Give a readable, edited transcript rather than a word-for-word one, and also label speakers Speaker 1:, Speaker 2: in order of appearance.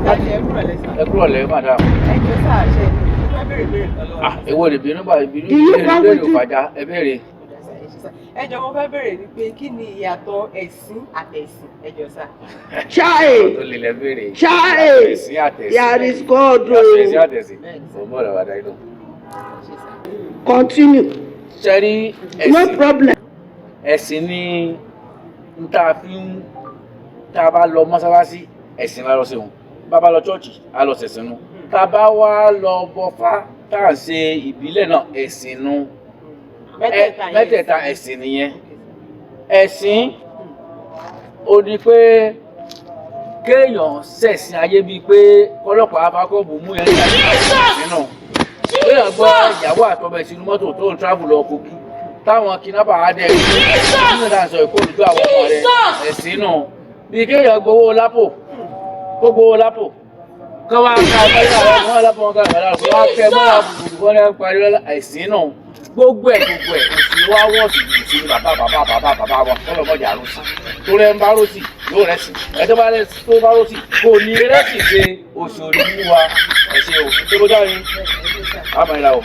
Speaker 1: Daddy, ẹ kúrò lẹ́sà.
Speaker 2: Ẹ kúrò lẹ́, madam.
Speaker 1: Ẹ jọ̀ọ́ sà, ṣe mo fẹ́ béèrè béèrè kan lọ́wọ́
Speaker 2: Ah,
Speaker 1: yín, sà.
Speaker 2: èwo lè bínú bá ìbínú?
Speaker 3: Do you
Speaker 2: Ìbéèrè
Speaker 3: come
Speaker 2: béèrè
Speaker 3: with you?
Speaker 2: òfàjà, ẹ béèrè.
Speaker 1: Ẹ ṣé sà. Ẹ jọ̀ọ́, mo fẹ́ béèrè ni pé kí ni ìyàtọ̀ ẹ̀sìn àtẹ̀sìn? Ẹ jọ̀ọ́ sà.
Speaker 3: Chai!
Speaker 2: Tó lè lẹ béèrè.
Speaker 3: Chai!
Speaker 2: Ẹ̀sìn àtẹ̀sìn.
Speaker 3: There is God.
Speaker 2: Ìyàtọ̀ ẹ̀sìn
Speaker 3: Oh.
Speaker 2: àtẹ̀sìn.
Speaker 1: Bẹ́ẹ̀ni sà.
Speaker 2: Mo bọ̀ lọ́wọ́ adarí náà.
Speaker 1: Ẹ ṣé sà.
Speaker 3: Continue.
Speaker 2: Ṣe rí
Speaker 3: No
Speaker 2: ẹ̀sìn?
Speaker 3: problem.
Speaker 2: Ẹ̀sìn ni n tá a fi ń tá a bá lọ mọ́sálásí, ẹ̀sìn la lọ sí wọn. Bá a bá lọ church, a lọ ṣẹ̀sìn nu. Tá a bá wá lọ bọfá, tá à ń ṣe ìbílẹ̀ náà, ẹ̀sìn nu.
Speaker 1: Mẹ́tẹ̀ẹ̀ta yẹn.
Speaker 2: Mẹ́tẹ̀ẹ̀ta ẹ̀sìn nìyẹn. Ẹ̀sìn ó ní pé kéèyàn ṣẹ̀sìn ayé, bíi pé kọ́lọ́pàá afákọ́bù mú yẹn ní àti nínú kéèyàn gbọ́ ìyàwó àtọmọ ẹ̀ sínú mọ́tò tó ń travel lọ Kogi, táwọn kidnapper á dẹ̀ nínú ìdáǹsọ ìkólùjú àwọn ọmọ rẹ̀, ẹ̀sìn nù. Bíi kéèyàn gbowó lápò, kó gbowó lápò, kọ́ wá ká mọ́lá àwọn lápò wọn, ká mọ́lá kó wá kẹ́ mọ́lá kùkùkù kọ́ ní parí lọ́la, ẹ̀sìn nù. Gbogbo ẹ̀ gbogbo ẹ̀, òsì wá wọ́ọ̀sì jù sí ní bàbá bàbá bàbá bàbá wọn kọ́ lọ́mọdé àròsì tó rẹ̀ ń bá rọ́sì yóò rẹ̀ sí ẹ, tó bá rẹ̀ tó bá rọ́sì kò ní rẹ́sì ṣe òṣòrí mú wa. Ẹ ṣe o, tó kọjá yín àmọ́ ìlà o.